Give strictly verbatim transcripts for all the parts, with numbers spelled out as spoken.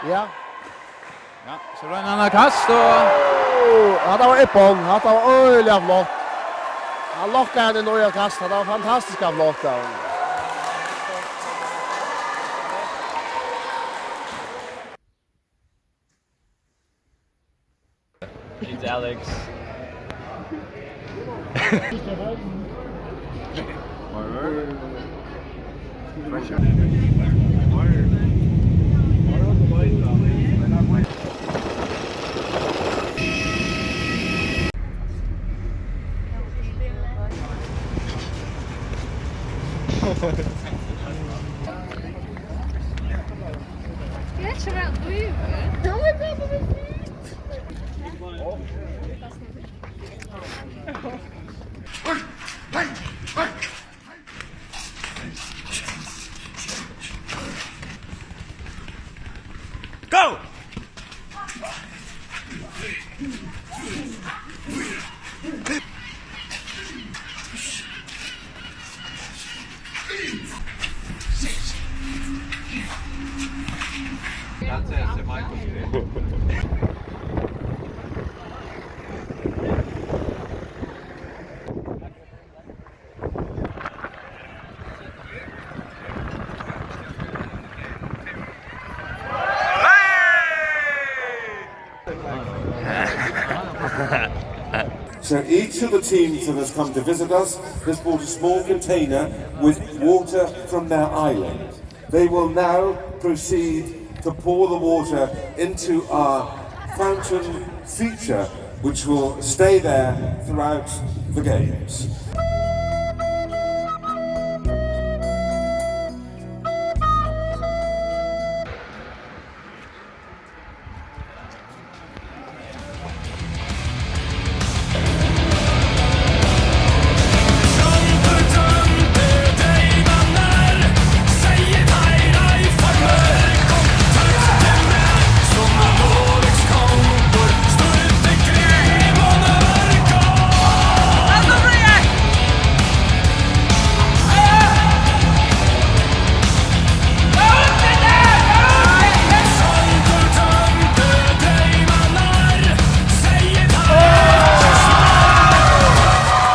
Ja. Ja, so roynir hann at kasta, og Ó, hatta var yppon. Hatta var øgiliga flott. Hann lokkar hann inn í at kasta. Hatta var fantastiskt flott av honum. It's Alex. Go! So each of the teams that has come to visit us has brought a small container with water from their island. They will now proceed to pour the water into our fountain feature, which will stay there throughout the games.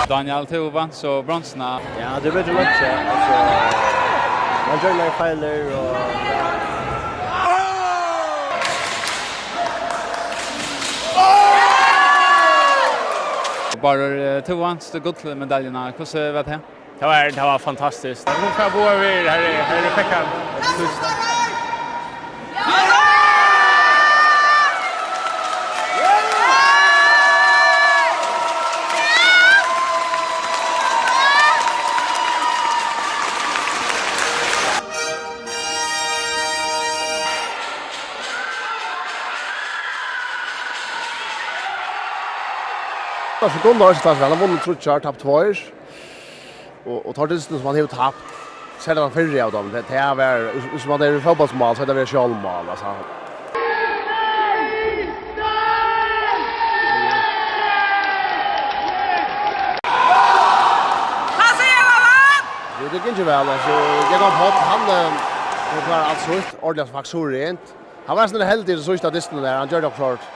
Daniel, tú vant so bronsuna. Ja, tað er betri enn einki. Altso, man ger nógvar feilir, og Og Bárður, eh, tú vanst gullmedaljuna. Hvussu var tað? Tað var, tað var fantastiskt. Nú fær Bárður vera her, her í Fekkan. Tað er so gott, hann hevur vunnið tríggjar, tapt tveir. Og, og teir dystirnir sum hann hevur tapt, serliga tann fyrri av teimum, tað, tað er, hvis, hvis man er í fótbóltsmál, so er tað sjálvmál, altso. Hann sigur, hann vann! Jú, tað gekk væl, altso. Jógvan Páll, hann, eh, hann klárar alt sítt, ordiliga, faktiskt so rent. Hann var sovorðin heldigur í síðsta dystinum har, hann gjørdi okkurt.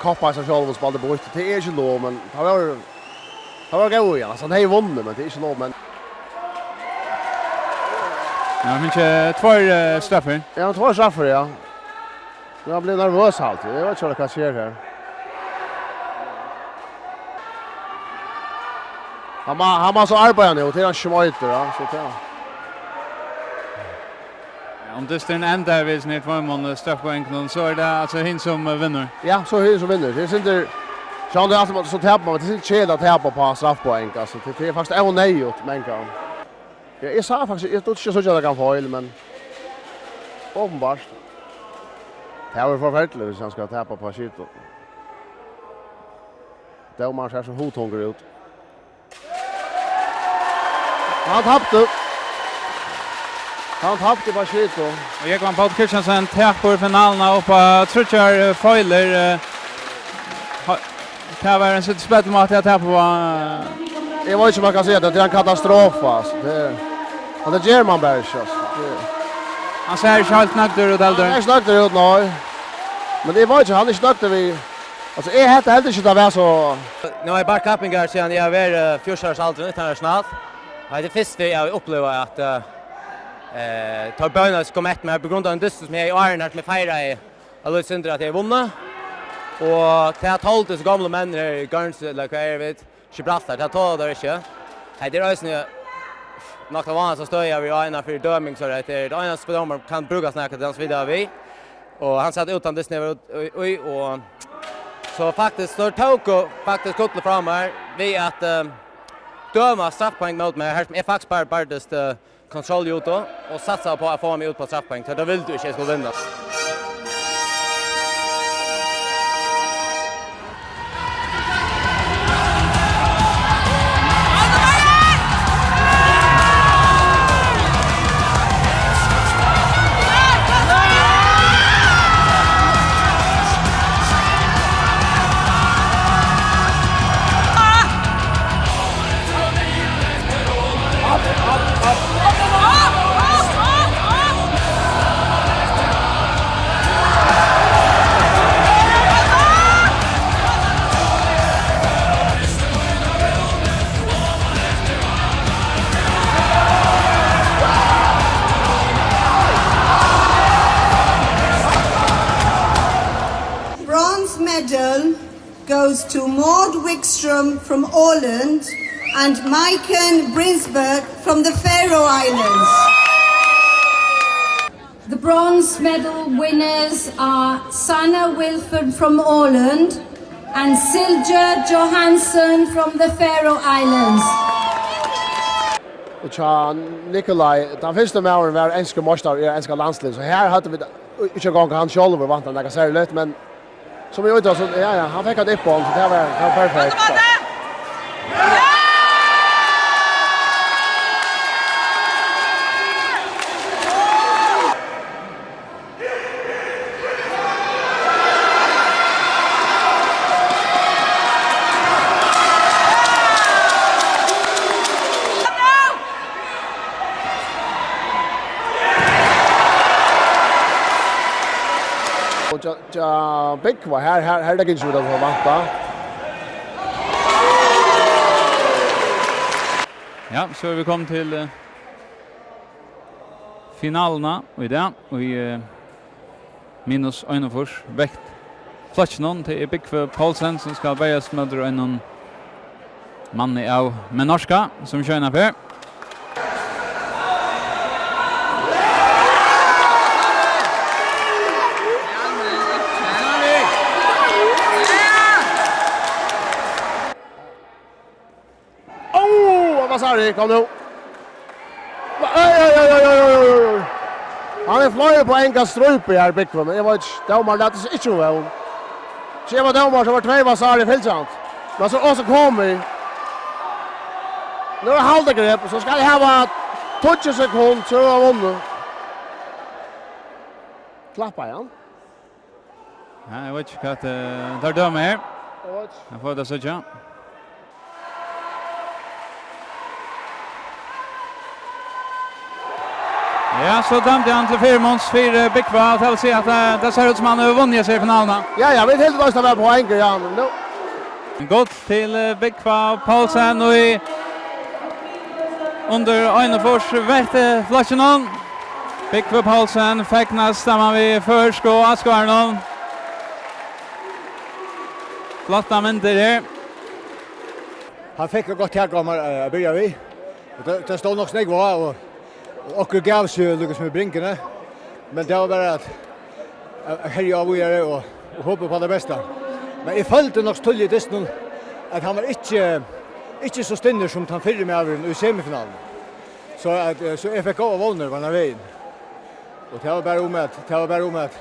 Koppaði seg sjálvur og spældi beitt. Tað er ikki lov, men hann var, hann var góður, ja. Altso, hann hevði vunnið, men tað er ikki lov, men Ja, hann fekk tveir, eh, straffir. Ja, tveir straffir, ja. Nú er hann blivin nervøs, altso. Eg veit ikki, hvat eg skal siga her. Hann má, hann má so arbeiða nú, tað er hann sum eitur, ja. So tað Ja, um dysturin endar við sovorðnum tveimum, eh, straffpoengum, so er tað altso hin sum, eh, vinnur. Ja, so er hin sum vinnur. Tað er sindur, so tað er altso, so tapar man, tað er sindur keðiligt at tapa á straffpoeng, altso, tað, tað er faktiskt óneyðugt, men kann. Ja, eg sá faktiskt, eg dugdi ikki at síggja nakran feil, men openbart. Tað var forferdiligt, hvis hann skal tapa á skytum. Dómarin sær so hugtungur út. Hann tapti. Hann tapti á skytum. Og Jógvan Páll Kristiansen tapir finaluna upp á tríggjar, eh, feilir, eh, ha-, tað var ein sindur spellmáti at tapa á, eh. Eg veit ikki, um man kann siga tað, tað er ein katastrofa, altso. Tað er, og tað ger man bara ikki, altso. Tað er Hann sær ikki heilt nøgdur út, heldur. Hann er ikki nøgdur út, nei. Men eg veit ikki, hann er ikki nøgdur við. Altso, eg helt heldur ikki, tað var so. Nú havi eg bart kappingar síðan eg havi verið, eh, fjúrtan ára aldrin, internationalt. Og hetta er fyrst ferð eg havi upplivað at, eh, eh, teir beinleiðis koma eftir mær, á grund av ein dystin sum eg hevði í áðni, har sum eg feiraði eitt lítið sindur at eg hevði vunnið. Og tað toldu hesir gomlu menn her í Guernsey, ella hvar eru vit? Gibraltar, tað tola teir ikki. Hetta er eisini nokk tað vanligasta støðið eg havi verið á innanfyri døming, so hetta er tað einasta dómarin kann brúka nakað til, hann sum vit hava við. Og hann sat uttan dystin eg var út í, í, og so faktiskt, so tóku faktiskt gullið frá mær við at, eh, døma straffpoeng móti mær, har sum eg faktiskt bara bardist, eh, kontroll judo og satsaði á at fáa meg út á straffpoeng, tí teir vildu ikki eg skuldi vinna. Bronze medal goes to Maud Wikström from Åland and Maiken Brinsberg from the Faroe Islands. The bronze medal winners are Sanna Wilford from Åland and Silja Johansson from the Faroe Islands. Og hjá Nikolai, tann fyrsti maðurin var enskur meistari í enska landsliðnum, so her høvdu vit ikki eingong hann sjálvur væntað nakað serligt, men sum eg veit, so, ja, ja, hann fekk eitt ippon, so tað var, tað var perfekt. Og hjá, hjá Búgva, her, her, her er tað ikki, sum vit hava væntað. Ja, so eru vit komin til, eh, finaluna í dag, í, eh, minus einogfýrs vekt flokkinum. Tað er Búgvi Poulsen, sum skal berjast móti einum manni av Menorca, sum skeina fer. Ó, Abasari, kom nú. Oj, oj, oj. Hann er fleiri poeng av strípi her, Búgvi, men eg veit ikki, dómarin læt seg ikki um vón. Skeva dómar, so var tvey Vasari fylgjandi. Men so, og so kom vi. Nú er halda grep, so skal eg hava tíggju sekund, so er hann vunnin. Klappa hann. Ja, eg veit ikki hvat, eh, teir døma her. Eg veit ikki. Eg fái tað at síggja. Ja, so dømdi hann til fyrimuns fyri Búgva, og tað vil siga at, eh, tað sær út sum hann hevur vunnið hesa finaluna. Ja, ja, vit hildu eisini at vera poeng, ja, men nú. Gott til, eh, Búgva Poulsen í undir einogfýrs vektflokkinum. Búgvi Poulsen fegnast saman við føroysku áskoðarunum. Flottar myndir her. Hann fekk eitt gott tak á mær, eh, at byrja við. Og tað, tað stóð nokk so nógv á, og, og okkurt gav seg líka sum í bringuni. Men tað var bara at, at, at herja á víðari og, og hopa upp á tað besta. Men eg føldi nokk so tíðliga í dystinum, at hann var ikki, ikki so stinnur sum tann fyrri maðurin í semifinaluni. So at, eh, so eg fekk góðar vónir beinan vegin. Og tað var bara um at, tað var bara um at,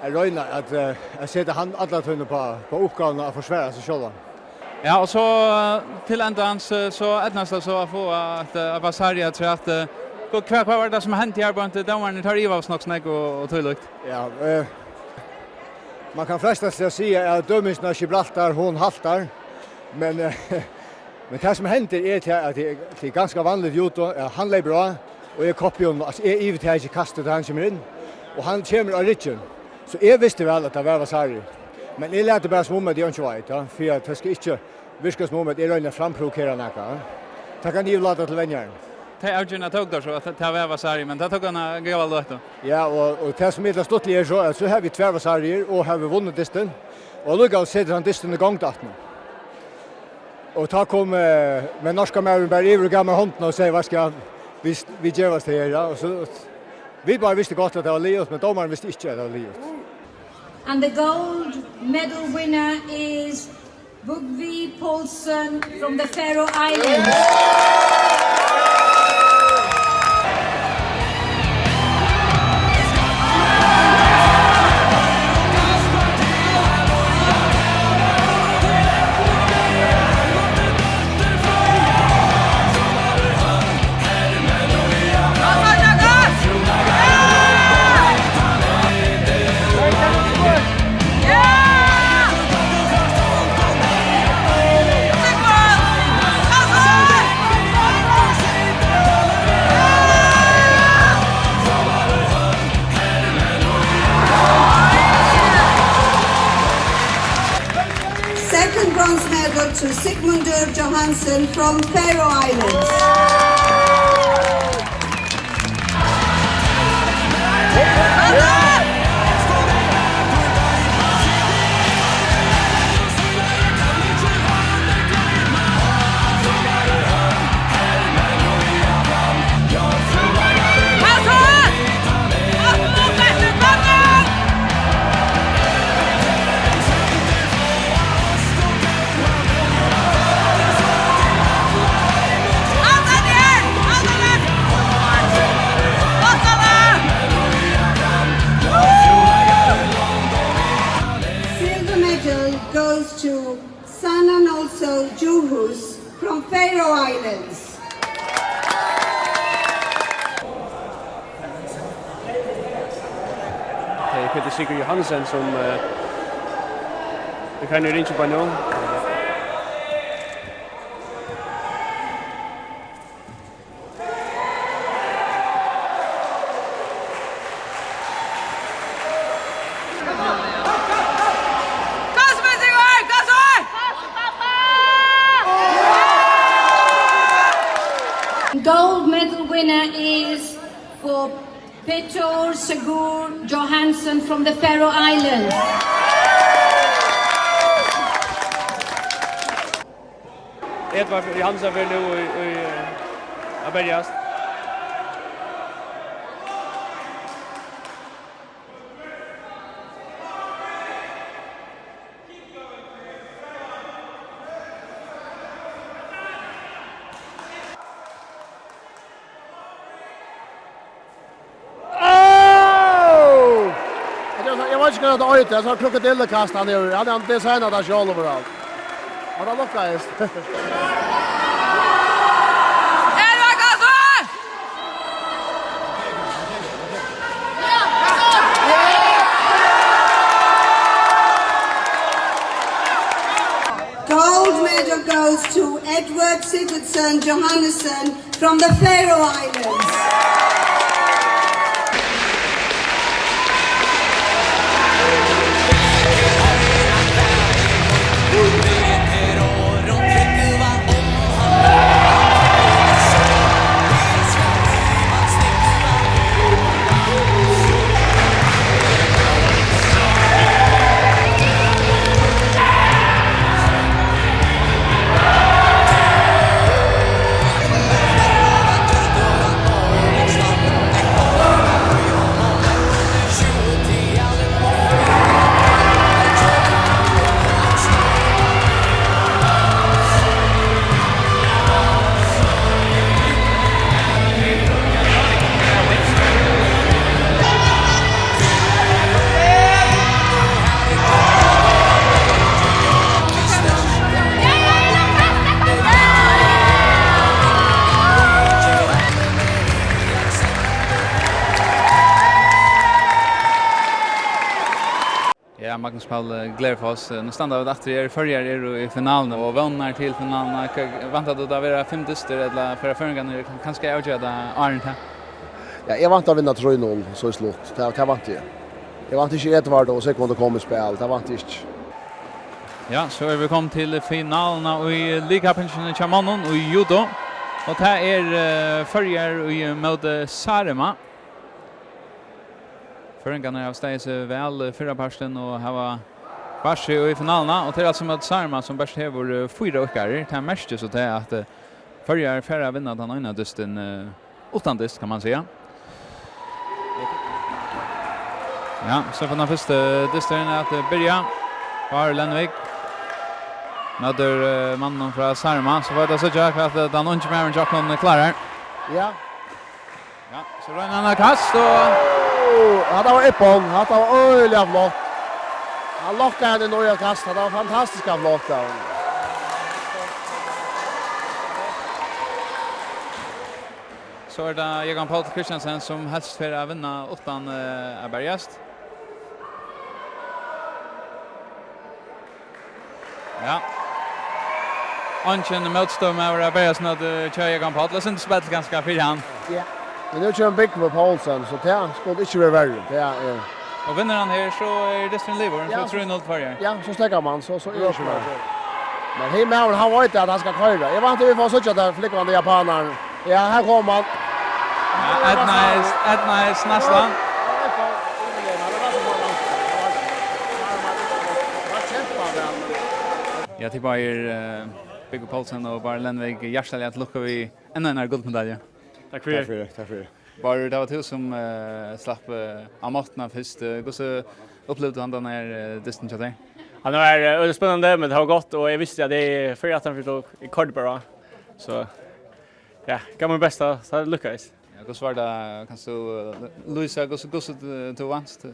at royna at, eh, at seta hann alla tíðina upp á, upp á uppgávuna at forsvara seg sjálvan. Ja, og so, eh, til endans, eh, so eydnaðist tað so at fáa eitt, eh, Abasari afturat, eh, hvat, hvat var tað sum hendi her, beint, eh, dómararnir, teir ivaðust nokk so nógv og, og tílíkt? Ja, eh, man kann freistast til at siga at dømingin av Gibraltar, hon haltar, men, eh, men tað sum hendir er tað, at tað er, tað er ganska vanligt judo, ja, hann leypur á, Og eg koppi honum, altso, eg yvirtaki kastið, tá hann kemur inn, og hann kemur á ryggin. So eg visti væl, at tað var Vasari. Men eg lati bara sum um, at eg einki veit, ja, fyri at tað skal ikki virka sum um, at eg royni at framprovokera nakað, ja. Tað kann eg yvirlata til venjaran. Tey avgerðina tók teir so, at tað var Vasari, men tað tók hann av góða løtu. Ja, og, og tað sum er tað stuttliga er so, at so hava vit tvær Vasariir og hava vunnið dystin, og allíkavæl setir hann dystin í gongd aftur. Og tá kom, eh, men norska maðurin bara yvir og gav mær hondina og segði: "Veit tú hvat, vit, vit geva okkum her", ja. Og so, vit bara vistu gott, at tað var liðugt, men dómarin visti ikki, at tað var liðugt. And the gold medal winner is Bugvi Poulsen from the Faroe Islands. Second bronze medal to Sigmundur Johansen from Faroe Islands. Silver medal goes to Sanna Nolsøe Djurhuus from Faroe Islands. Tað er Petur Sigurð Johannesen, sum, eh, er farin í ringin beint nú. Gold medal winner is for Petur Sigurð Johansen from the Faroe Islands. Edvard Johansen fer nú í, í, eh, at berjast. Au! Eg, eg veit ikki, hvat tað eitur. Eg sá krokodillukast, hann hevur. Hann, hann designar tað sjálvur og alt. Men tað lukkaðist. Gold medal goes to Edward Sigurdsson Johannesson from the Faroe Islands. Ja, Magnus Paul, eh, Glerfoss, eh, nú standa vit aftur her. Føroyar eru í finaluni, og vónirnar til finaluna, hvat, væntar tú tað verða fimm dystir, ella fara føroyingarnir kanska at avgera tað áðrenn tað? Ja, eg vænti at vinna trý null, so er slut. Tað, tað vænti eg. Eg vænti ikki, Edvard og Sigmund koma í spæl. Tað vænti eg ikki. Ja, so eru vit komin til finaluna í lagkappingini hjá monnum í judo. Og tað er, eh, Føroyar í móti Sáremaa. Føroyingarnir hava staðið seg væl, eh, fyrrapartin og hava bart seg í finaluna. Og tað er altso móti Sáremaa, sum bert hevur, eh, fýra íðkarar. Tað merkir so tað at, eh, Føroyar fara at vinna tann eina dystin, eh, uttan dyst, kann man siga. Ja, so fer tann fyrsti dysturin at, eh, byrja. Bárður Lendvik møtir, eh, manninum frá Sáremaa. So fáa vit at síggja hvat, eh, tann ungi maðurin hjá okkum klárar. Ja. Ja, so roynir hann at kasta og Ó, hatta var ippon. Hatta var øgiliga flott. Hann lokkar hann inn í at kasta. Hatta var fantastiskt flott av honum. So er tað Jógvan Páll Kristiansen, sum helst fer at vinna uttan, eh, at berjast. Ja. Eingin mótstøðumaður at berjast móti, eh, hjá Jógvan Páll. Tað er synd spæl kanska fyri hann. Ja. Men nú kemur Búgvi Poulsen, so tað skuldi ikki verið verri. Tað er Og vinnur hann her, so er dysturin liðugur. So Ja, er trý null til Føroyar. Ja, so steðgar man, so, so er ikki meir. Men hin maðurin, hann veit at hann skal koyra. Eg vænti, vit fáa síggja tað flúgvandi japanar. Ja, her kom hann. Ja, eydnaðist, eydnaðist næstan. Ja, tit báðir, eh, Búgvi Poulsen og Bárður Lendvik, hjartaliga til lukku við enn einari gullmedalju. Takk fyri. Takk fyri, takk fyri. Bárður, tað var tú sum, eh, slapp, eh, á máttina fyrst. Eh, hvussu upplivdi tú handan her, eh, dystin hjá tær? Hann var, eh, øgiliga spennandi, men tað var gott, og eg visti at eg fór aftan fyri tog, eg koyrdi bara. So, ja, gav mítt besta, so tað lukkaðist. Ja, hvussu var tað, kanst tú, eh, lýsa, hvussu, hvussu tú, tú vanst?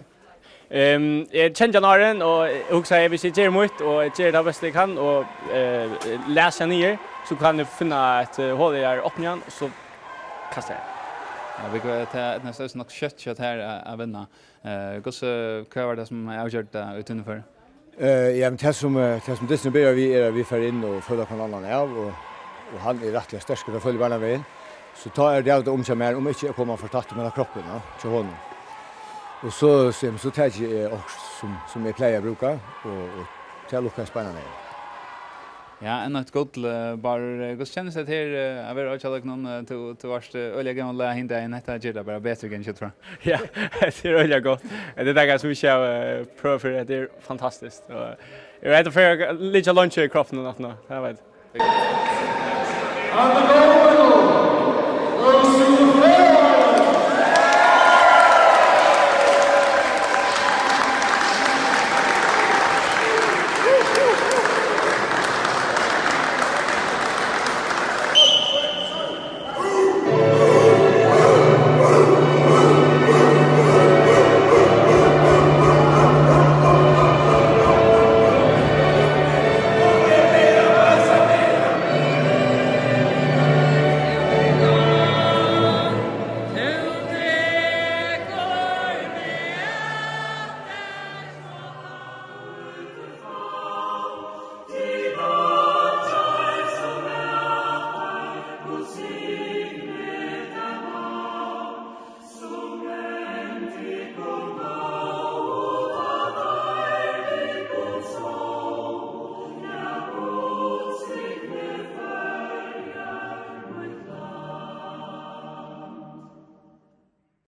Ehm, eg kendi hann áðrenn, og eg hugsaði, hvis eg geri mítt, og eg geri tað besta eg kann, og, eh, lesi hann niður, so kann eg finna eitt, eh, hol har eg opni hann, og so kasti eg hann. Ja, vit, tað eydnaðist eisini nokk skjótt hjá tær at, at vinna. Eh, hvussu, hvat var tað sum avgjørdi tað í tínum føri? Eh, ja, men tað sum, eh, tað sum dysturin byrjar við, er at vit fara inn og føla hvønn annan av, og, og hann er rættiliga sterkur, tað følir eg beinanvegin. So tá er David um hjá mær, um ikki eg komi for tætt um henda kroppin, ja, hjá honum. Og so, so, so taki eg okkurt sum, sum eg plagi at brúka, og, og tað lukkaðist beinanvegin. Ja, enn eitt gull, eh, Bárður. Eh, hvussu kennist tað her, eh, at vera á Oyggjalokunum? Eh, tú, tú vart, eh, øgiliga góður hin dagin. Hetta ger tað bara betri, kann eg siga frá. Ja, tað er øgiliga gott. Tað er nakað sum eg ikki havi, eh, prøvað fyrr. Tað er fantastiskt. Og eg veit, at eg fari at liggja leingi í kroppinum aftaná, tað veit eg.